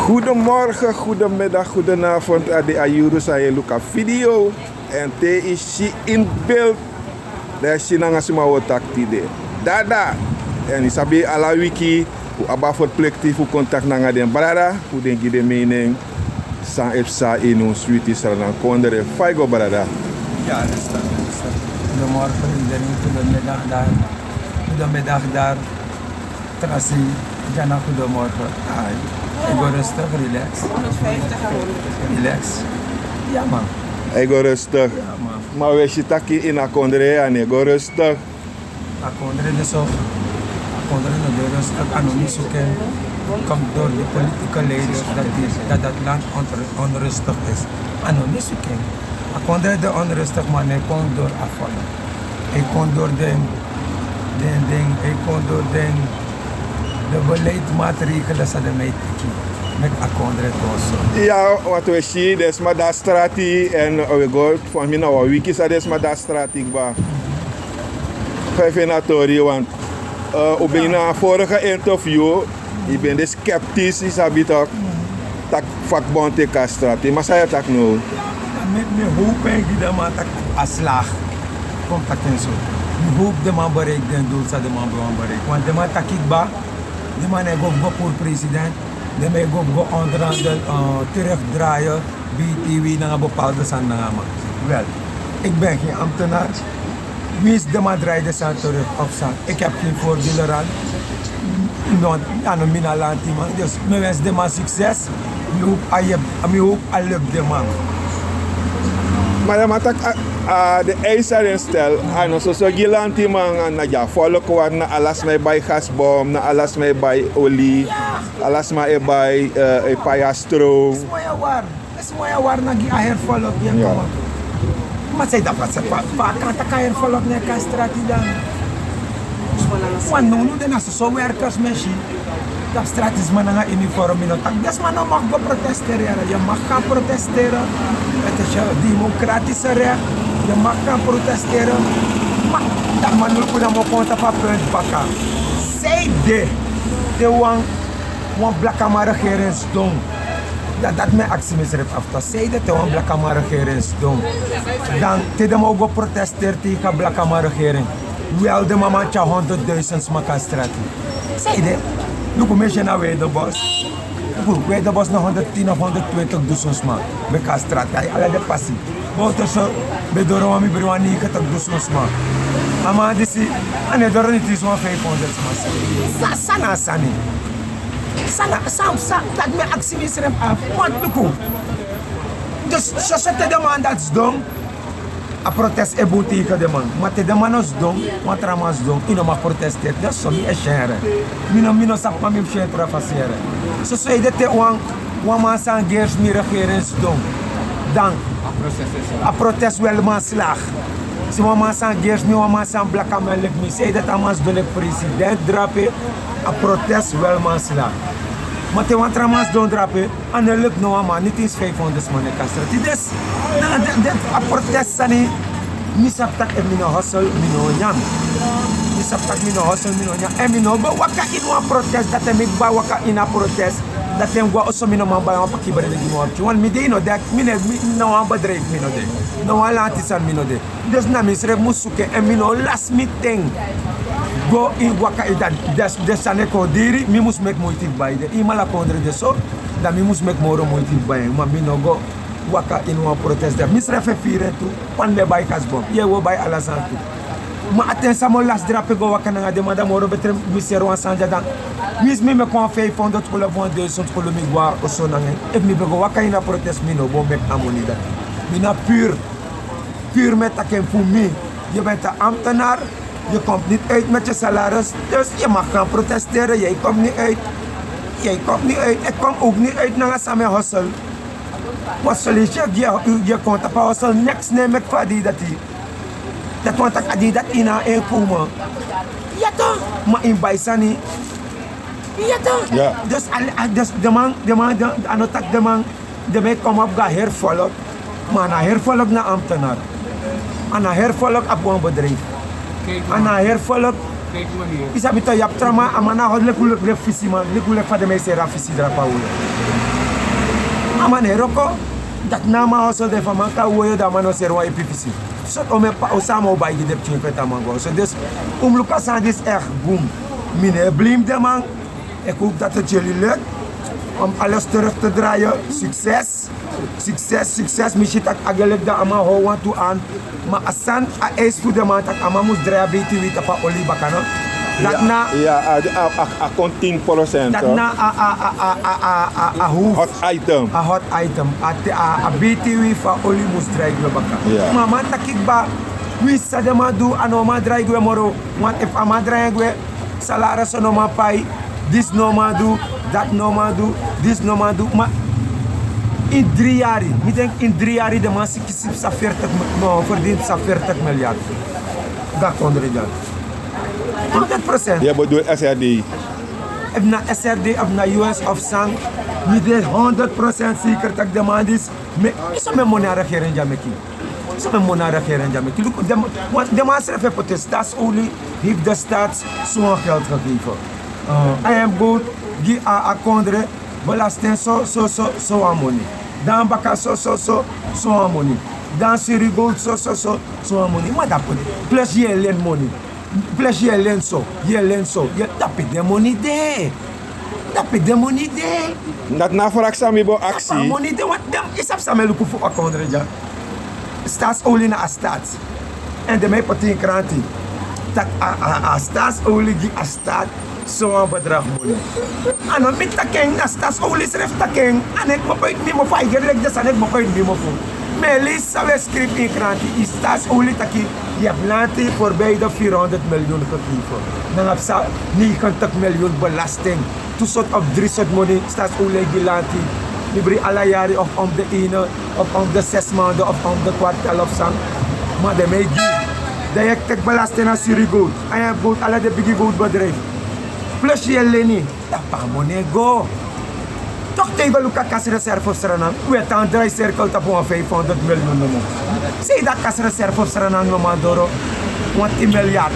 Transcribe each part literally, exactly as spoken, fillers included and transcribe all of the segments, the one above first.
Goedemorgen, goedemiddag, goedenavond. A de a yuru san yu e luku a video. Èn te yu si in beeld, dan yu si nanga suma wi o taki tide. Dada. Èn yu sabi, ala wiki wi abi a verplichting fu kon taki nanga den brada, fu den gi den mening san e psa ini un switi Sranan kondre. Fa yu go, brada? Ja, rustig, rustig. Goedemorgen iedereen, goedemiddag daar. Goedemiddag daar. Trasi, Jana, goedemorgen. Ai, yu go rustig, relax. Honderdvijftig à honderd. Relax. Ja, man. Yu go rustig. Ja, man. Ma wi e si taki ini a kondre, a no e go rustig. A kondre de so, a kondre no de rustig, a no mi suku en. Komt door de politieke leiders dat die, dat dat land onru-, onrustig is. A no mi suku en. A kondre de onrustig, ma a no e kon door a volk. A e kon door den, den, den, a e kon door den, de beleidsmaatregelen san den man e teki. Meki a kondre kon so. Ya, want wi e si den sma de a strati, èn wi e go, volgens mi na wan wiki san den sma de a strati kba. Fa yu feni a tori, want, eh, un ben na a vorige interview, yu ben de sceptisch, yu sabi toch, taki vakbond e kon na strati. Ma san yu e taki now? Mi, mi howpu en gi den man taki a slag. Kon taki en so. Mi howpu den man bereik den doel san den man ben wani bereik. Want den man taki kba, den man no e go fu go puru president. Den man e go fu go onderhandel, eh, terugdraaien, B T W nanga bepaalde sani nanga man. Wel, ik ben geen ambtenaar. Winsi den man draai den sani terug of san, ik heb geen voordeel eraan. No, a no mi na lantiman. Dus mi wens den man succes. Mi howpu a yepi, mi howpu a luku den man. Ma den man taki, a, a, den eisen san den stel, a no soso gi lantiman, na gi a volk wan, na ala sma e bai gasbom, na ala sma e bai oli, ala sma e bai, eh, e pai a stroom. Sma ya wari. Sma ya wari na gi a heri volk ya. Ya. Koma. Ma san yu dati fa, fa, fa a kan taki a heri volk no e kon na strati dan? Want nownow den na soso werkers mi e si. Tapu strati sma nanga uniform, mi no taki den sma no mag go protesteren, yere. Yu mag gaan protesteren. Het is je democratische recht. Yu mag gaan protesteren. Ma dan mi o luku namo kon tapu a punt baka. Sanede te wan, wan blakaman regering sidon. Dan dati mi e aksi misrefi afta. Sanede te wan blakaman regering sidon, dan te den man o go protesteren tegen a blakaman regering, wel den man man tyari honderdduizend sma kon na strati. Sanede? Luku, mi e si en na Weidebos. Luku, Weidebos na honderdtien of honderdtwintig dusun sma ben kon na strati. Ai, ala den pasi. Bowten so ben doro wan, mi bri, wan negentig dusun sma. A man disi, a no e doro niti wan vijfhonderd sma. San, san na a sani? San na, san, san, dati mi e aksi misrefi afu. Want luku. Dus soso te den man dati sidon, a protest e bun tegen den man. Ma te den man no sidon, wan tra man sidon, yu no mag protesteren. Dus so mi e si en, yere. Mi no, mi no sabi fa mi mus si en tra fasi, yere. Soso ede te wan, wan man san gersi mi regering sidon, dan a protest wel man slag. Si wan man san gersi mi, wan man san blakaman leki mi, sanede te a man sidon leki president drape, a protest wel man slag. Ma te wan tra man sidon drape, a no e luku no wan man, niti isi vijfhonderd sma no e kon na strati. Dus na, na, na, na a protest sani, mi sabi taki efu mi no hustle, mi no o nyan. Mi sabi taki mi no hustle, mi no o nyan. Èn mi no o go waka ini wan protest, dati mi kba waka ini a protest, dati mi go na oso, mi no man bai wan paki brede gi mi wan pikin. Want mi de ini a dek, mi no, mi, na wan bedrijf mi no de. Na wan lanti sani mi no de. Dus na misrefi mus suku en, èn mi no o lasi mi ten go ini waka ini dati. Dus den sani e kon diri, mi mus meki moiti fu bai den. Ini ala kondre de so, dan mi mus meki moro moiti fu bai en. Ma mi no o go waka ini wan protest. Dan misrefi e firi en tu, want mi e bai gasbom, yu e go bai ala sani tu. Ma a ten san mi o lasi drape go waka nanga den man, dan moro betre mi seri wan sani dya dan. Winsi mi meki wan vijfhonderd kolo of wan duizend kolo, mi go na oso nanga en. Efu mi ben go waka ini a protest, mi no bo meki a moni dati. Mi na puur. Puur mi e taki en fu mi. Je bent een ambtenaar. Je komt niet uit met je salaris. Dus je mag gaan protesteren. Jij komt niet uit. Jij komt niet uit. Ik kom ook niet uit nanga san mi e hustle. Want solisi yu, yu kon tapu a hustle, niks no e meki fu a dei dati. Dati wani taki a dei dati yu no e kon. Ya toch, ma yu mus bai sani. Ya toch. Ya. Dus a, a, dus den man, den man, den, a no taki den man, den man e kon abi go na heri volk. Ma a no heri volk na ambtenaar. A no heri volk abi wan bedrijf. A no heri volk Yu sabi tok, yu abi tra man, a man na hot leki un leki fisi man, leki un leki fa den man e seri a fisi drape a woyo. A man no e wroko. Dati na a man oso de, fa a man kan woyo, dan a man no seri wan ipi fisi. Sortu omeni p'pa, oso a man o bai gi den pikin fu en te a man go oso. Dus un mus luku a sani disi echt bun. Mi no e blame den man. Ik hoop dat het jullie lukt om alles terug te draaien. Succes. Succes, succes. Mi si tak' a geluk dan a man hou wantu an. Ma a sani, a eis fu den man tak' a man mus drai a B T W tapu a oli baka, no? Dati na, ya, a, a, a, a kon tin procent, dati na a, a, a, a, a, a, a hoofd. Hot item. A hot item. A te, a, a B T W fu a oli mus drai gwe baka. Ya. Ma a man taki kba, winsi san den man du, a no man drai gwe moro. Want efu a man drai en gwe, salaris no man pai, disi no man du, dati no man du, disi no man du. Ma ini dri yari, mi denki ini dri yari den man si kisi psa veertig mi-, no, verdien psa veertig miljard. Go a kondre dya. Honderd procent. Yu e bedoel S R D? Efu na S R D, efu na U S of san, mi de honderd procent zeker tak' den man disi, mi, yu sabi moni a regering dya meki. Yu sabi moni a regering dya meki. Luku, den, want den man srefi e poti, Staatsolie heeft de staat zo'n geld gegeven. Eh, I M F gi a, a kondre belasting so, so, so, so wan moni. Dan baka so, so, so, so wan moni. Dan Sirigold so, so, so, so wan moni. Ma dati poti. Plus yu e leni moni. Plus yu e leni so, yu e leni so. Yu e tapu den moni de. Tapu den moni de. Dati na a vraag san mi bo aksi. Tapu a moni de, want den, yu sabi san mi e luku fu a kondre dya. Staatsolie na a staat. Èn den man e poti ini kranti tak' a, a, a Staatsolie gi a staat so wan bedrag moni. A no mi taki en, na Staatsolie srefi taki en. A no e kmopo ini mi mofu, a e geri leki den sani e kmopo ini mi mofu. Mi e leisi san un e skrifi ini kranti, Staatsolie taki yu abi lanti voorbij de vierhonderd miljoen gegeven. Nanga psa negentig miljoen belasting. Tu sortu of dri sortu moni Staatsolie e gi lanti. Libri ala yari of om de ene, of om de zes maanden, of om de kwartaal of san. Ma den man e gi. Dan yu e teki belasting na Sirigold, I M F Gold, ala den bigi goldbedrijf. Plus yu e leni. Tapu a moni e go. Toch te yu go luku a kasreserve fu Sranan, un e tan drai cirkel tapu wan vijfhonderd miljoen nomo. Sei dati kasreserve fu Sranan no man doro wan tin miljard.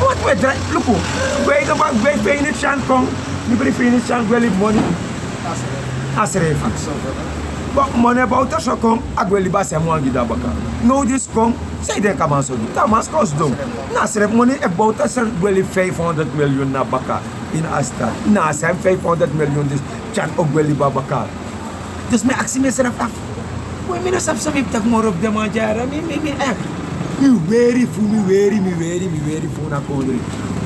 Want un e drai, luku, gwe no, gwe Venetian kon, libri Venetian gwe libi moni. A srefi. Bon, moni e bowta so kon, a gwe libi a srefi wan gi den baka. Now disi kon, san yu denki a man so du? Te a man sidon sidon. Na a srefi moni e bowta srefi gwe libi vijfhonderd miljoen na baka. Ini a staat. Na a srefi vijfhonderd miljoen disi tyari o gwe libi a baka. Dus mi e aksi misrefi afu. We, mi no sabi san mi mus taki moro fu den man dya. Mi, mi, mi, eh. Mi weri fu, mi weri, mi weri, mi weri fu na kondre.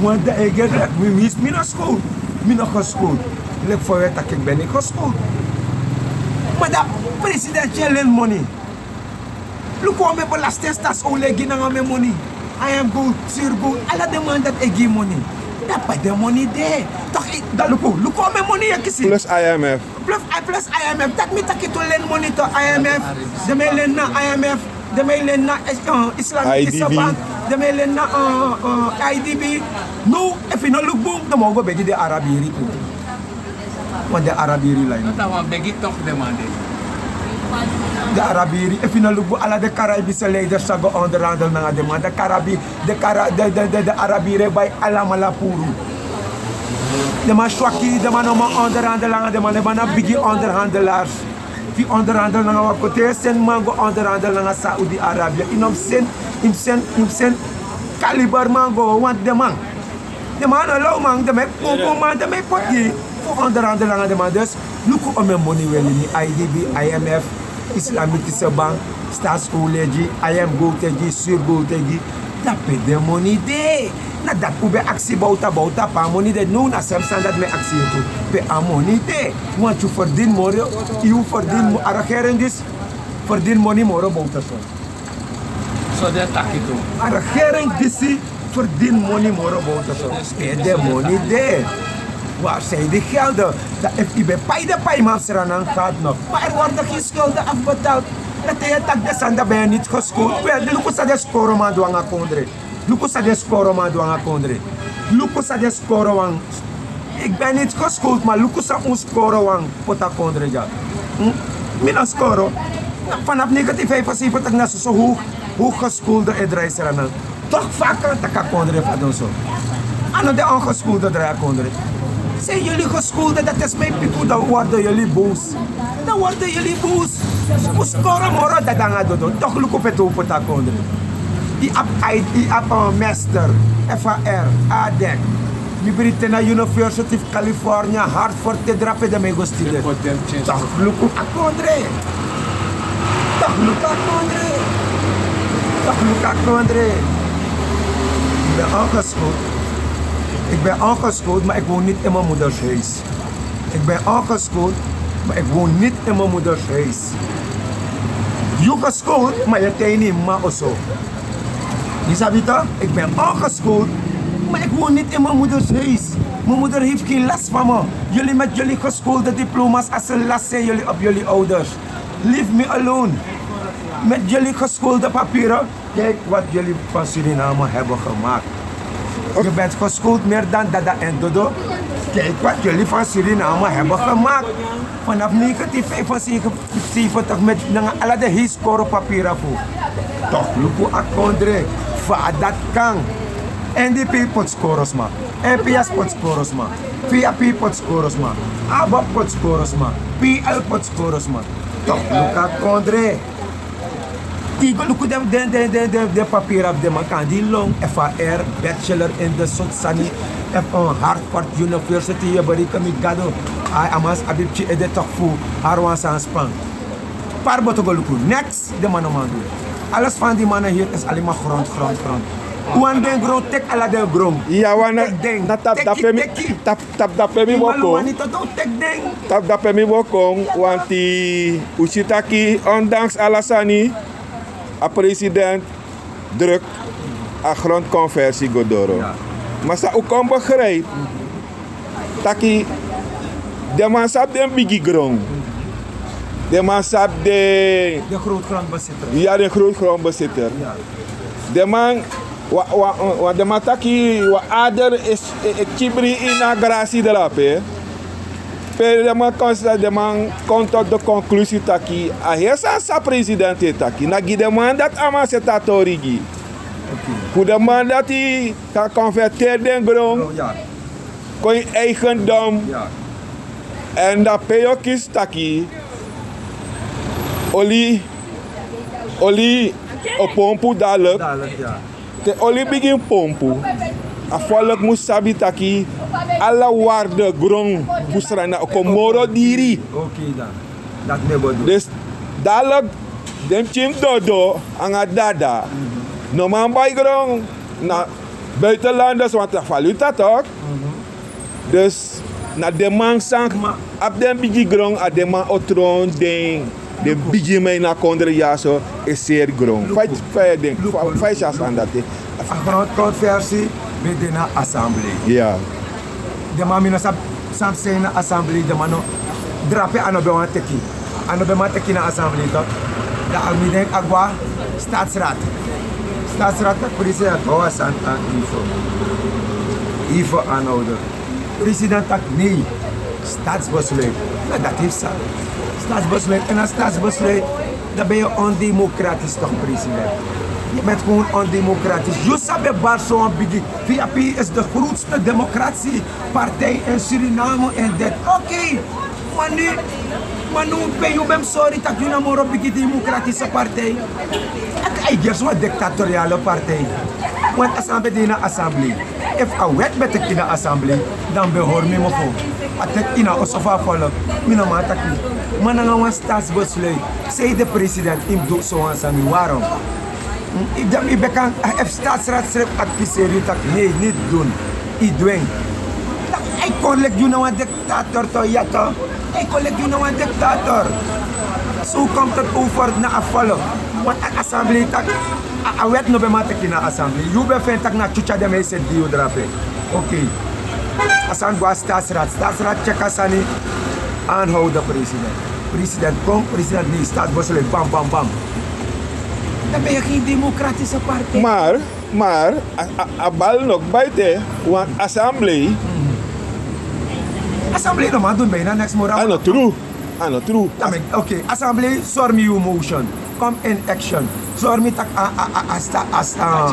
Want dan e geri, mi, mi, mi no school. Mi no go school. Leki fa un e taki, mi ben no go school. Ma dan presidenti e leni moni. Luku omeni belasting Staatsolie e gi nanga omeni moni. I M F Gold, Sirigold, ala den man dati e gi moni. Tapu den moni de. Toch, dan luku, luku omeni moni yu e kisi. Plus I M F. Plus, eh, plus I M F. Dati mi taki tu, leni moni tu, I M F. Den man e leni na I M F. Den man e leni na, eh, eh, Islamitische Bank. Den man e leni na, eh, eh, I D B. Now, efu yu no luku bun, den man o go begi den Arabiri tu. Want den Arabiri lai. No, dan wan begi toch den man de. Den Arabiri, efu yu no luku bun, ala den Caribische leiders sa go onderhandel nanga den man. Den Caribi-, den Cara-, den, den, den, den Arabiri e bai alamala puru. Den man swaki, den man no man onderhandel nanga den man, den man na bigi onderhandelaars. Fu onderhandel nanga wan koti, seni man go onderhandel nanga Saudi Arabia. Yu no mus seni, yu mus seni, yu mus seni kaliber man go, want den man. Den man no law man, den man e pumpu man, den man e poti fu onderhandel nanga den man. Dus luku omeni moni un e leni, I D B, I M F, Islamitische Bank, Staatsolie e gi, I M F Gold e gi, Sirigold e gi. Dan pe den moni de? Na dati un ben aksi bowta, bowta pe a moni de. Now na sem sani dati mi e aksi yu tu. Pe a moni de? Want yu ferdien moro, yu ferdien mo-, a regering disi ferdien moni moro bowta so. So den e taki tu. A regering disi ferdien moni moro bowta so. Pe den moni de? Waar zijn die gelden? Dan efu yu ben pai den paiman fu Sranan, gaat nog. Maar er worden geen schulden afbetaald. Dan te yu e taki den sani, dan ben yu niet geschoold. We, luku san den skoro man du nanga kondre. Luku san den skoro man du nanga kondre. Luku san den skoro wan. Ik ben niet geschoold, maar luku san un skoro wan poti a kondre dya. Hm? Mi no skoro. Vanaf negentien vijfenzeventig na soso hoog, hoog geschoolde e drai Sranan. Toch fa a kan taki a kondre fadon so? A no de ongeskulde drai a kondre. Sen yuli geskulde dati e smei piku dan worden yuli bus. Dan worden yuli bus. Mus koro moro dadi nanga dodo. Toch luku pe tu poti a kondre. I abi mester, far, adek. Mi briti na university fu california hartford te drape de mei go stide. Toch luku a kondre. Toch luku a kondre. Toch luku a kondre. Ik ben ongeschoot. Ik ben ongeschoot maar ik woon niet in mijn moeders huis. Ik ben ongeschoot maar ik woon niet in mijn moeders huis. Yu geschoot maar yu tijni ma oso. Yu sabi to? Ik ben ongeschoot maar ik woon niet in mijn moeders huis. Mijn moeder heeft geen last van me. Yuli met yuli geschoolde diplomas a se lasi en yuli op yuli ouders. Leave me alone. Met yuli geschoolde papieren. Kijk wat yuli van suriname hebben gemaakt. Yu bent geschoold meer dan dada en dodo. Kijk wat yuli van suriname hebben gemaakt. Vanaf negentien vijfenzeventig zeventig met nanga ala de heiskoro papira fu. Toch luku a kondre. Fa a dati kan. N D P poti skoro sma. N P S poti skoro sma. P A P poti skoro sma. Abop poti skoro sma. P L poti skoro sma. Toch luku a kondre. Di go luku den papira fu den man kan di long far bachelor in de soti sani. Harvard university yu e bereken mi gado. A man abi pikin ede tok fu hari wan sani span. Pari boto go luku neks. Den man no man du. Ales fan di man na hiri esi alima grond grond grond. Wan den gron teki ala den gron. Wan na tapu dapu en mi tapu dapu en mi bo kon. Tapu dapu en mi bo kon. Wanti un si taki ondanks ala sani a president druk a grondkonversi go doro. Ma san un kon begrijpi taki den man sabi den bigi gron. Den man sabi den ya den groot grondbesitter. Den man wan den man taki wan ader e kibri ini a grasi drape. Pe den man kon stan den man kon tot de konklusi taki a heri sani san president e taki na gi den man dati a man seti a tori gi. Fu den man dati kan konverteri den gron kon ini eigendom. Èn dan pe yu o kisi taki oli oli o pompu dalik. Te oli bigin pompu a folk mus sabi taki ala warde gron fu srana o kon moro diri. Dus dalik den pikin dodo nanga dada no man bai gron na buitenlanders want a valuta tok. Dus na den man san abi den bigi gron a den man o tron den den bigi man ini a kondre yaso e seri gron fa yu si a sani dati. A grondkonversi ben de na assemblee. Den man mi no sabi san fu sei na assemblee den man no drape a no ben wani teki. A no ben man teki na assemblee tok. Dan a mi denki a go na statsrat. Statsrat tak' president go na sani an info. Info anowde. President taki nei. Statsbesluit na dati fu sani. Statsbesluit en a statsbesluit dan ben yu ondemokratis tok president. Yu ben kon ondemokratis yu sabi e bari so wan bigi. Vip is de grootste demokratisi partij in suriname en deti. Okei. Manu manu pe yu ben mus sori tak' yu na moro bigi demokratisi partij. Ati a yu gersi wan diktatoriale partij. Want a sani ben de ini a assemblee. Efu a wèt ben teki ini a assemblee dan mi ben hori mi mofo. A teki ini a oso fu a volk. Mi no man taki. Ma nanga wan statsbesluit sei de president yu mus du sowan sani waron? Yu ben kan efu statsrat srefi adviseri yu tak' nei niti dun. Yu du en. A yu kon leki yu na wan diktator to ya to. A yu kon leki yu na wan diktator. So yu kon teki over na a volk. Want a assemblee tak' a wèt no ben man teki na assemblee yu ben feni tak' na tyutya den man e seti gi yu drape. Okei. A sani go na statsrat statsrat tyeki a sani. Anhowde president. President kon president nei statsbosel e bam bam bam. Dan ben yu gen demokratise partij. Mar a bal no kbaite. Wan assemblee. Assemblee no man dun ben na neks moro a no tru. A no tru. Oké, assemblee, sori mi yu motion. Kom in action. Sori mi tak' a a a a sta a sta.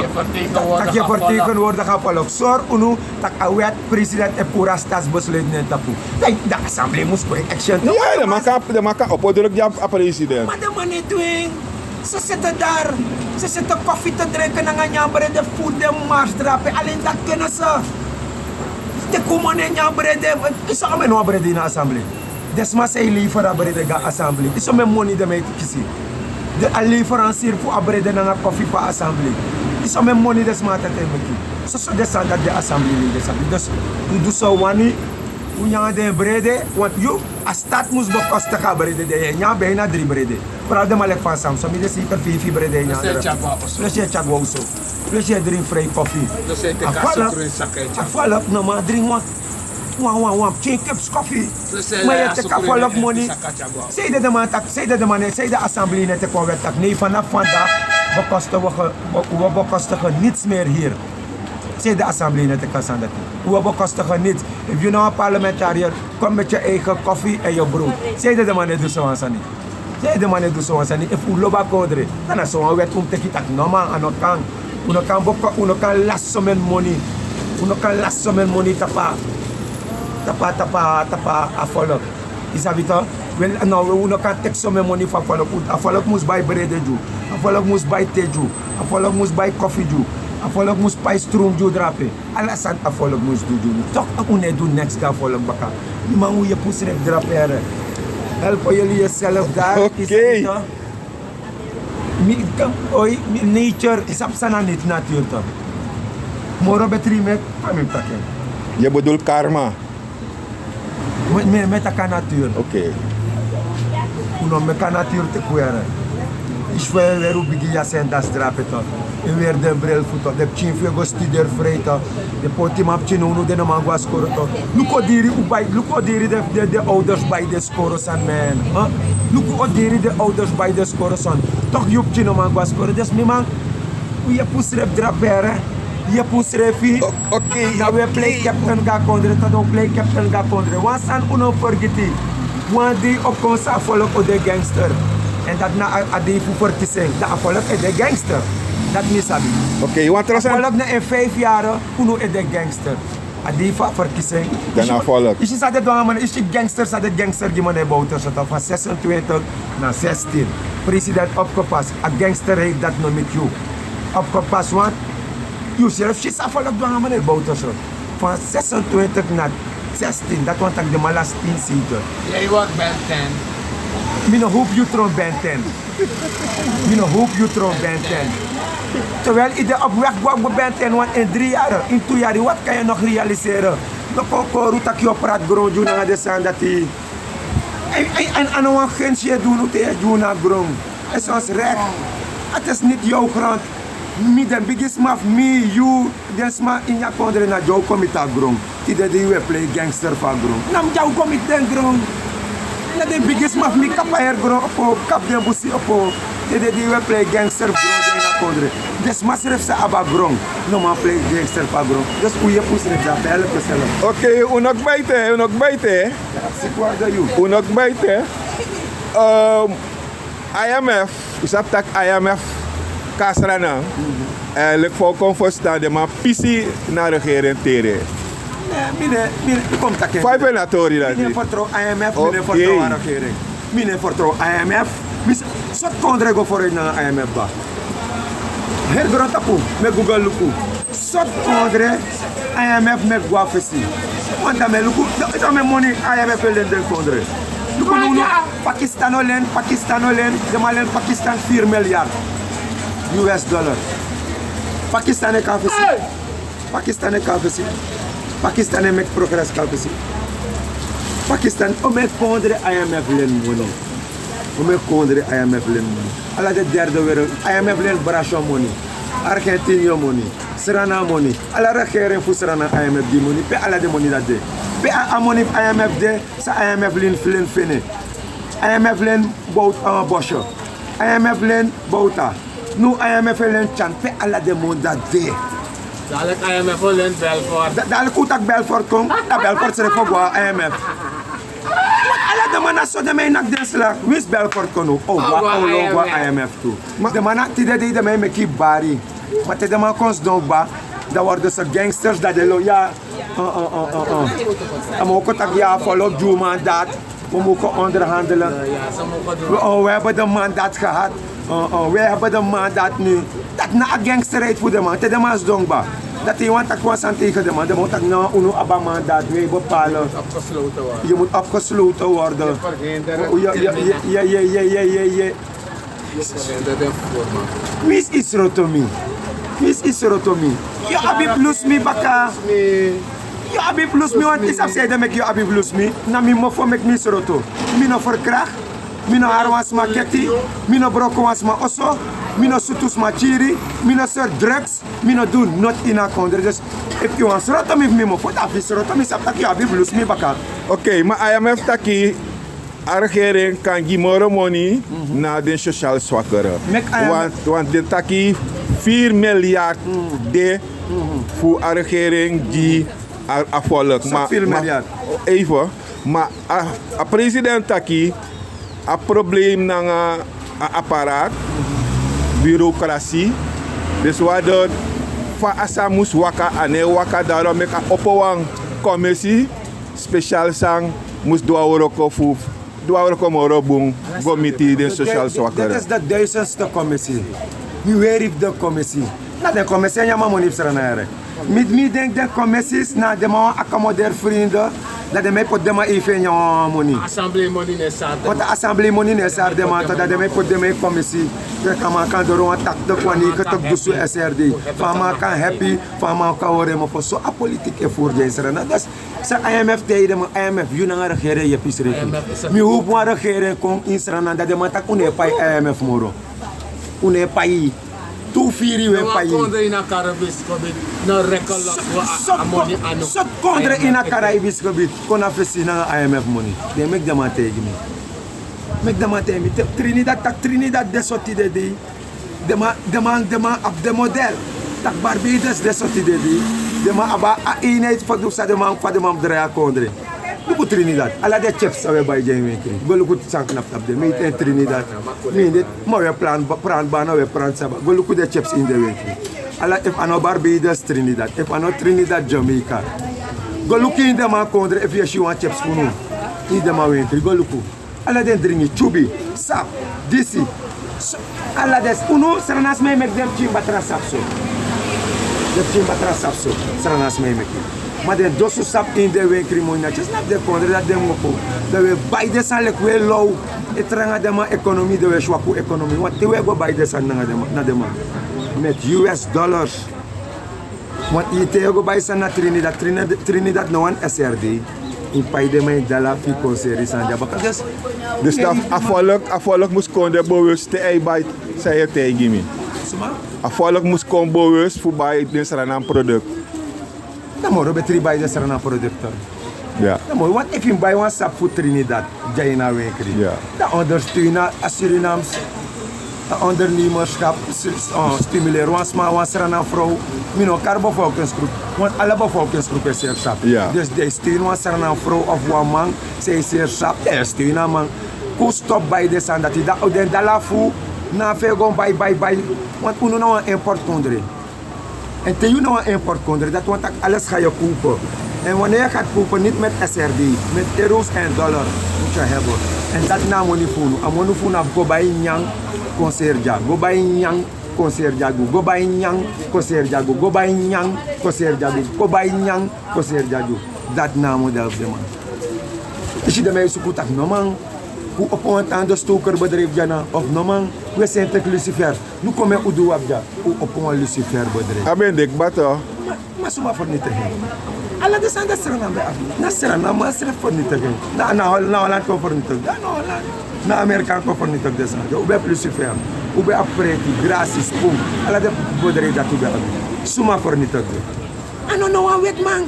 Tak' yu e fertegenwoordig a volk. Sori unu tak' a wet, president e puru a stadsbesluit na en tapu. Dan assemblee mus go in action. Ya, den man kan opo druk gi a president. Ma den man no e du en. Se sete dari. Se sete kofi te drinken nanga nyan brede fu den mars drape. Alen dati kenisi. Te kumon e nyan brede. Yu sabi omeni wan brede ini a assemblee. Den sma san e lever a brede gi a assemblee, yu sabi omeni moni den man e kisi. Den a leverancier fu a brede nanga kofi fu a assemblee. Yu sabi omeni moni den sma e teki meki. Soso den sani dati den assemblee leden sabi. Dus un du san un wani. Un nyan den brede. Want yu, a start mus bekostig a brede. Den e nyan bijna dri brede. Vooral den man leki Van Samson, mi de zeker feifi brede e nyan. Plus yu e tyari wan oso. Plus yu e dringi frei kofi. A volk, a volk no man dringi wan wan wan wan pikin cups kofi. Ma yu e teki a volk moni. Sanede den man taki, sanede den man no e, sanede assemblee no e teki wan wet taki nei, vanaf vandaag bekostigen we ge- we bekostigen niets meer hier. Sanede assemblee no e teki a sani dati. We bekostigen niets. Efu yu na wan parlementariër, kom met yu eigen koffie en yu brood. Sanede den man no e du sowan sani. Sanede den man no e du sowan sani. Efu un lobi a kondre, dan na sowan wet un mus teki taki no man, a no kan. Un no kan boko, un no kan lasi someni moni. Un no kan lasi someni moni tapu a, tapu a, tapu a, tapu a volk. Yu sabi toch? Wel, no, un no kan teki someni moni fu a volk. A volk mus bai brede gi yu. A volk mus bai te gi yu. A volk mus bai kofi gi yu. A volk mus pai strung gi yu drape. Ala sani a volk mus du gi unu. Toch un no e du neks gi a volk baka. Mi man, un yepi unsrefi drape here. Help yu yusrefi dari. Oké. Mi kan, oi, mi nature, yu sabi san na neti natuur toch. Moro betri mi e, fa mi mus taki en. Yu e bedoel karma. Mi, mi, mi e taki a natuur. Oké. Un no meki a natuur teki un here. Yu si fa yu e weri un bigi yasi èn dasi drape toch. Yu e weri den bril fu toch. Den pikin fu yu e go studeri frei toch. Den potiman pikin, unu den no man go na skoro toch. Luku on diri un bai, luku on diri den, den, den ouders bai den skoro sani, man. Luku on diri den ouders bai den skoro sani. Toch yu pikin no man go na skoro. Dus mi man, un yepi unsrefi drape here. Yepi unsrefi. Oké. Na un e plei captain gi a kondre, tata, un plei captain gi a kondre. Wan sani un no fergiti. Wan dei o kon san a volk o de gangster. Èn dati na a, a dei fu ferkisi en. Dan a volk e de gangster. Dati mi sabi. Oké, wan tra sani. A volk na ini feifi yari, unu e de gangster. A dei fu a ferkisi en. Dan a volk. Yu si san den du nanga man, yu si gangster, san den gangster gi man e bowter so toch, van zesentwintig na zestien. President opgepast, a gangsterheid dati no meki yu. Opgepast, want yu srefi si san a volk du nanga man e bowter so. Van zesentwintig na zestien, dati wani taki den man lasi tin zetel. Jij wordt Ben ten. Mi no hopi yu tron Ben ten. Mi no hopi yu tron Ben ten. Terwijl yu de op weg go na Ben ten, want in dri yari, in tu yari, wat kan yu nog realiseren? No kon kori un taki yu o prati gron gi unu nanga den sani dati. En, en, en a no wan grens yu e du unu te yu e gi unu a gron. A is ons recht. Het is niet jouw grond. Mi, den bigisma fu mi, yu, den sma ini a kondre, na dyaw kon miti a gron. Tide dei wi e plei gangster fu a gron. Na mi dyaw kon miti den gron. Na den bigisma fu mi kapu a heri gron opo, kapu den busi opo. Tide dei wi e plei gangster fu gron de ini a kondre. Den sma srefi sa abi a gron no man plei gangster fu a gron. Dus un yepi unsrefi, dan help unsrefi. Oké, un no kba ete, un no kba ete. Sikwardo yu. Un no kba ete. Ehm, I M F, un sabi taki I M F kon na Sranan. Èn leki fa un kon ferstan, den man pisi na regering tere. Ne, mi no, mi no, mi kon taki. Fa yu ben na tori dati? Mi no e fertrow I M F, mi no e fertrow a regering. Mi no e fertrow I M F. Mi si sortu kondre go vooruit nanga I M F, baka. Heri grontapu, mi e Google luku. Sortu kondre I M F meki go na fesi. Want dan mi e luku, dan, dan mi e moni I M F e leni den kondre. Luku now, Pakistan o leni, Pakistan o leni, den man leni Pakistan vier miljard U S dollar. Pakistan e kon na fesi. Pakistan e kon na fesi. Pakistan e meki progrès kon na fesi. Pakistan, omeni kondre I M F leni moni. Omeni kondre I M F leni moni. Ala den derde wereld, I M F leni Brasyo moni, Argentinië moni, Sranan moni. Ala regering fu Sranan I M F gi moni. Pe ala den moni dati de? Pe a, a moni fu I M F de, san I M F leni, leni fene? I M F leni Bout-, eh, Bosyo. I M F leni Bouta. Now I M F e leni Tyan. Pe ala den moni dati de? Dadelijk I M F o leni Belfort. Da-, dadelijk un taki Belfort kon, dan Belfort srefi o go na I M F. Want ala den Man, na so den man e naki den slag. Winsi Belfort kon now, o, wan o lon go na I M F tu. Den man na tide dei den man e meki bari. Ma te den man kon sidon kba, dan worden ze gangsters, dan den lo, ya. A man o kon taki ya, follow up gi un mandat. We moeten onderhandelen. We, oh, we hebben de mandat gehad. Oh, oh, we hebben de mandat nu. Dati na a gangsterheid fu den man. Te den man sidon kba, dan te yu wani taki wan sani tegen den man, den man o taki: no, unu abi a mandat, wij bepalen. Je moet opgesloten worden. Winsi yu sroto mi. Winsi yu sroto mi. Yu abi blusu mi baka. Yu abi blusu mi, want yu sabi san ede meki yu abi blusu mi. Na mi mofo meki mi sroto. Mi no verkracht. Mi no hari wan sma keti. Mi no broko wan sma oso. Mi no sutu sma kiri. Mi no seri drugs. Mi no du noti ini a kondre. Dus efu yu wani sroto mi fu mi mofo, dan fu yu sroto mi, sabi taki yu abi blusu mi baka. Ok, ma I M F taki a regering kan gi moro moni na den sociaal swakere. Want, want den taki vier miljard de fu a regering gi a, a volk. Ma, ma, even, ma a, a president taki a probleem nanga a apparaat, bureaucratie. Dus wan dati fa a sani mus waka, a no e waka, daarom meki a opo wan commissie speciaal san mus du a wroko fu, du a wroko moro bun go miti den sociaal swakere. Dit is de duizendste commissie. Mi weri fu den commissie. Na den commissie e nyan a moni fu Sranan, yere. Mi, mi denki den commissies na den man wani accommoderen vrienden. Dan den man e poti den man even e nyan wan moni. Want a assemblee moni no e sari den man, dan den man e poti den man ini commissie. Dan a man kan doro wan tactic, wan negentig dusun S R D. Fa a man kan happy, fa a man kan hori en mofo. So a politiek e voer dya ini Sranan. Dus san I M F taigi den man, I M F, yu nanga regering e yepi srefi. Mi hoop wan regering kon ini Sranan, dan den man taki un no e pai I M F moro. Un no e pai. Tu firi un e pai. Kondre ini a Caribisch gebied, no rekelos a moni anu. Sortu kondre ini a Caribisch gebied kon na fesi nanga I M F moni? Den meki den man taigi mi. Meki den man taigi mi. Te Trinidad, taki Trinidad de so tide dei. Den man, den man, den man abi den model. Taki Barbados de so tide dei. Den man abi a eenheid fu du san den man, fa den man mus drai a kondre. Luku Trinidad. Ala den chips san un e bai dya ini wenkri. Go luku san knapu tapu de. Mi e tan ini Trinidad. Mi e de, ma un e pranti, pranti bana, un e pranti saba. Go luku den chips ini den wenkri. Ala, efu a no Barbados, Trinidad. Efu a no Trinidad, Jamaica. Go luku ini den man kondre efu yu e si wan chips funu ini den man wenkri. Go luku. Ala den dringi, tyubi, sapu, disi. So, ala den, unu Sranan sma e meki den pikin batra sapu so. Den pikin batra sapu so, Sranan sma e meki. Ma den dosu sapu ini den wenkri moni na tyesi na den kondre, dati den mus opo. Dan un e bai den sani leki un e low. E tranga den man ekonomi, dan un e swaki un ekonomi. Want te un e go bai den sani nanga den man, na den man, met U S dollars. Want yu, te yu e go bai sani na Trinidad, Trinidad, Trinidad no wani S R D. Yu pai den man ini dala fu yu kon seri sani dya baka. Dus, dus a, a volk, a volk mus kon de bewust te a e bai san yu e taigi mi. Suma? A volk mus kon bewust fu bai den Sranan product. Dan moro betri bai den Sranan product. Ya. Dan moro, want efu yu mus bai wan sapu fu Trinidad dya ini a wenkri. Ya. Dan ondersteun a Surinaams, a ondernemerschap, sti-, eh, stimuleer wan sma, wan Sranan vrouw. Mi no kari bevolkingsgroep, want ala bevolkingsgroep e seri sapu. Ya. Dus dan yu e steun wan Sranan vrouw of wan man san e seri sapu, dan yu e steun a man. Kon stop bai den sani dati, dan den dala fu unu na fu e go bai, bai, bai. Want unu na wan importkondre. En te yu na wan importkondre, dati wani taki alles ga je kopen. En wanneer je gaat kopen, niet met S R D, met euro's en dollar moet je hebben. En dati na a moni fu unu. A moni fu unu na go bai nyanyan, kon seri dya. Go bai nyanyan, kon seri dya gi un. Go bai nyanyan, kon seri dya gi un. Go bai nyanyan, kon seri dya gi un. Go bai nyanyan, kon seri dya gi un. Dati na a model fu den man. Yu si den man e suku taki: no man, un opo wan tandenstokerbedrijf dya na, of no man, un e seni teki lucifer. Luku omeni un du wan dya, un opo wan luciferbedrijf. A ben de kba toch. Ma, ma suma vernietig en? Ala den sani dati Sranan ben abi, na Sranan man srefi vernietig en. Na, na Hol-, na Holland kon vernietig den, na Holland. Na Amerika kon vernietig den sani dati. Un ben abi lucifer, un ben abi preti, grasi, spoon. Ala den bedrijf dati un ben abi. Suma vernietig den? A no, no wan wetiman.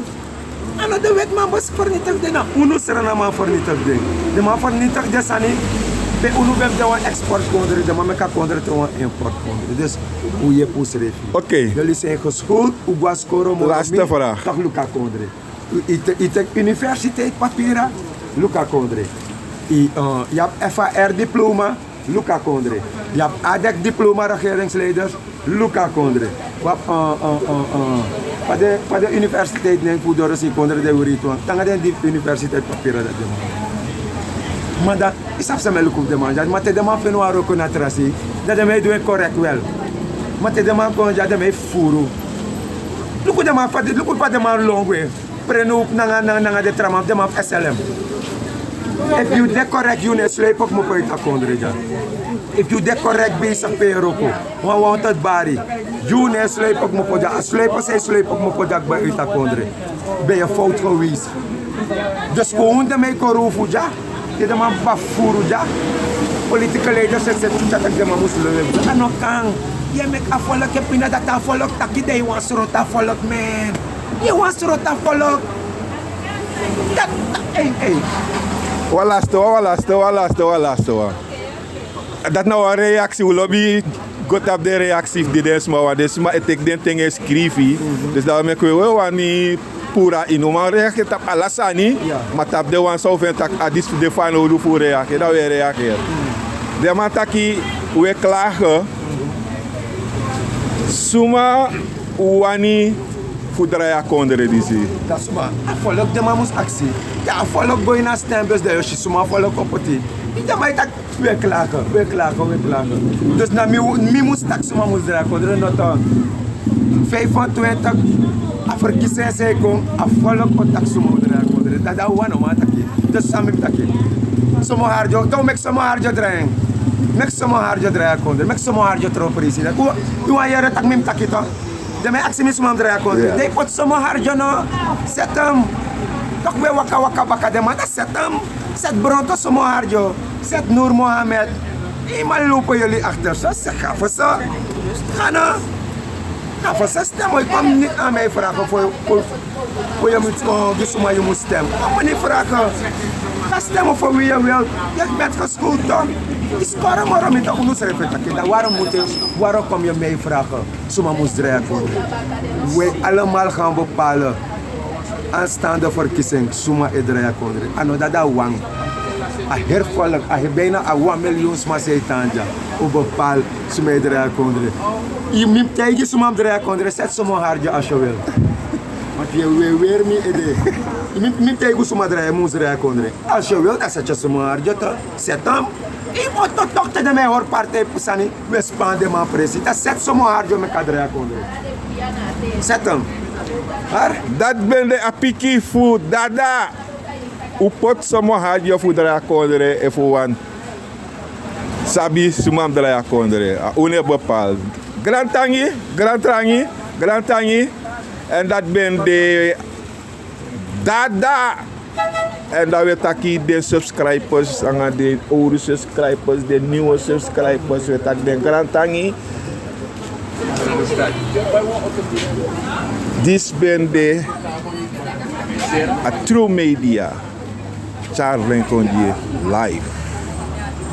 A no den wetiman ben vernietig den, na unu Sranan man vernietig den. Den man vernietig den sani. Pe unu ben de wan exportkondre, den man meki a kondre te wan importkondre. Dus un yepi unsrefi. Oké. Jullie zijn geschoold, un go na skoro moro. Laatste vraag. Toch luku a kondre. Un, un te-, un teki universiteit papira, luku a kondre. Yu abi far diploma, luku a kondre. Yu abi adek diploma, regeringsleiders, luku a kondre. Yu abi far de universiteit nen fu doro si kondre de wiri tu wan tanga den di universiteit papira dati de man. Ma dan yu sabi san mi e luku fu den man dati ma te den man feni wan wroko na trasi, dan den man e du en korek wel. Ma te den man kon dya den man e fufuru. Luku den man fa den man lon gwe. Prenu nanga den traman fu den man fu slm. Efu yu de korek yu no e slepe kmopo uiti a kondre dya. Efu yu de korek beisik pe yu e wroko, wan wan toti bari, yu no e slepe kmopo dya a slepe san e slepe kmopo dya kba uiti a kondre. Ben yu e fowtu geweisi. Dus kon un den man e kori un fu dya. Te den man baba furu dya. Politike leiders e seti tu dya taki den man mus lon yu e fu dya a no kan. Yu e meki a folok e pina dati a folok taki den yu wan sroti a folok men. Yu e wan sroti a folok. Dati na ei ei. Wan laste wan wan laste wan laste wan laste wan. Dati na wan reaksi un lobi. Go tapu den reaksi fu di den sma wan den sma e teki den ten e skrifi. Dus dati wi meki wi e wani puru a ini un man reageri tapu ala sani. Ma tapu den wan san un feni tak' a disi fu de fanowdu fu un reageri dan un e reageri. Den man taki un e klage. Suma un wani fu drai a kondre disi? Dan suma a folok den man mus aksi. Te a folok go ini a stem dus dan yu o si suma a folok o poti. Yu den man e taki un e klage un e klage un e klage. Dus na mi mus taki suma mus drai a kondre noto. Vijfentwintig a ferkisi en san e kon a folok o taki suma o drai a kondre dati a wan no man taki. Dus san mi mus taki? Somo hardyo dan un meki somo hardyo drai en. Meki somo hardyo drai a kondre meki somo hardyo tron president. Yu wan yere tak' mi mus taki to. Den mi e aksi mi suma mus drai a kondre dan yu poti somo hardyo no. Seti en. Tak' un e waka waka baka den man dan seti en. Seti bronto somo hardyo. Seti nur mohamed. Yu man lupo yuli akter so seki a foso. Gana. A foso stem o yu kon mi niti a mi e fraga fo yu kulfu. Fu yu mus kon gi suma yu mus stem a mani fraka. A stem fu wi yu wil. Yu e meti geskultu. Yu skoro moro mi dan unu srefi e taki dan wari mutu wari o kon mi e mei fraka. Suma mus drai a kondre. Wi e alamal gan bepale. Anstande ferkising suma e drai a kondre a no dati a wan. A heri folk a heri bina a wan miliyun sma san e tan dya. Un bepale suma e drai a kondre. Mi mus taigi suma mus drai a kondre seti somo hardyo a sowel. Yu e weri mi ede. Mi mus taigi un suma drai mus drai a kondre. A sowel dan seti a somo hardyo to. Seti en. Yu o toktokte den mi e hori partei pu sani. Un e span den man presi dan seti somo hardyo meki a drai a kondre. Seti en. Dati ben de a piki fu dada. Un poti somo hardyo fu drai a kondre efu un wani sabi suma mus drai a kondre a un no e bepali. Grantangi. Grantangi. Grantangi. Èn dati ben de dada. Èn dan wi e taki den subscribers nanga den owru subscribers den niwe subscribers wi e taki den grantangi. Disi ben de a tru media. Charlin kon gi live.